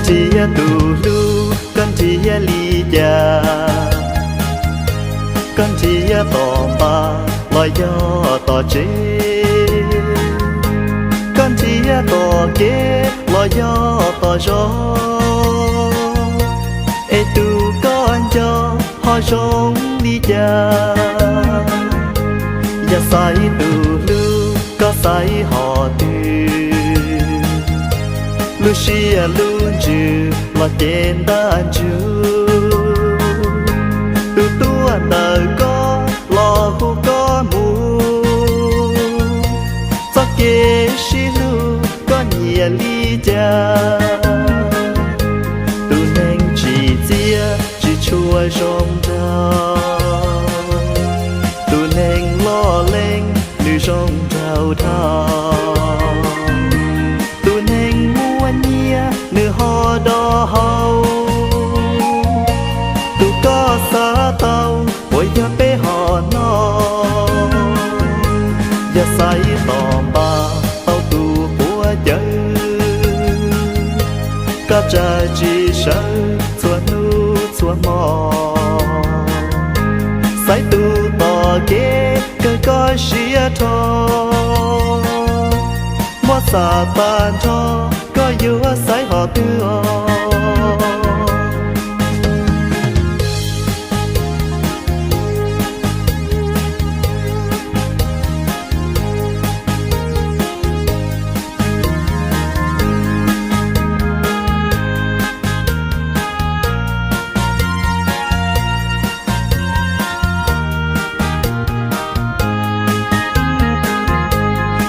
Nrhiav tus hlub koj nrhiav li cas? Koj nrhiav tom npab los yog tom tsev? Koj nrhiav tom kev los yog tom zos? Es tus koj nco ho zoo li cas? Yog xaiv tus hlub koj xaiv hom twg? Lub siab lub ntsws los ces ntaj ntsug, tus tuaj ntawm koj los hu koj mus, txoj kev sib hlub koj nyiam li cas? Tus neeg tsim txiaj tsis tshua zoo nraug, tus neeg loj leeb nws zoo nraug dhau, tus neeg muaj nyiaj nws ho do hau. Tus koj xav tau puas yog peb hom no? Yog xaiv tom npab tau tus quav cawv, koj tsam tsis sawv txhua hnub txhua hmo, xaiv tus tom kev kawg koj siab rho, muab xam tag nrho koj yuav xaiv hom twg os?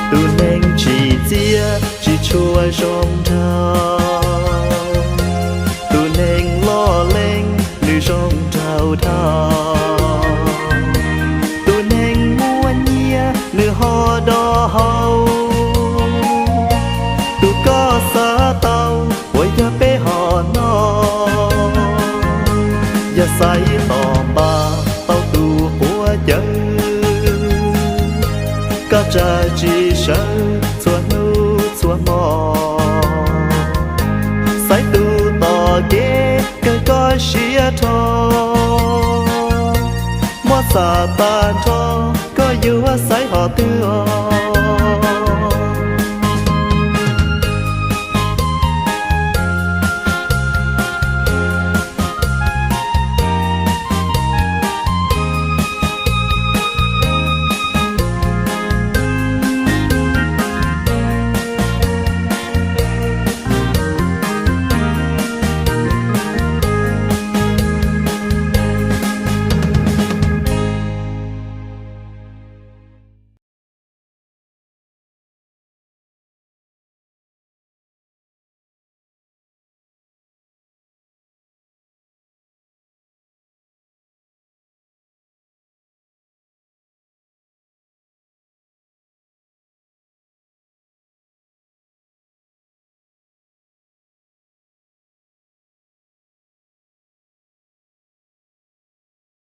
Tus neeg tsim txiaj tsis tshua zoo nraug, tus neeg loj leeb nws zoo nraug dhau, tus neeg muaj nyiaj nws ho do hau. Tus koj xav tau puas yog peb hom no? Yog xaiv tom npab tau tus quav cawv, koj tsam tsis sawv txhua hnub txhua hmo, xaiv tus tom kev kawg koj siab rho, muab xam tag nrho koj yuav xaiv hom twg os?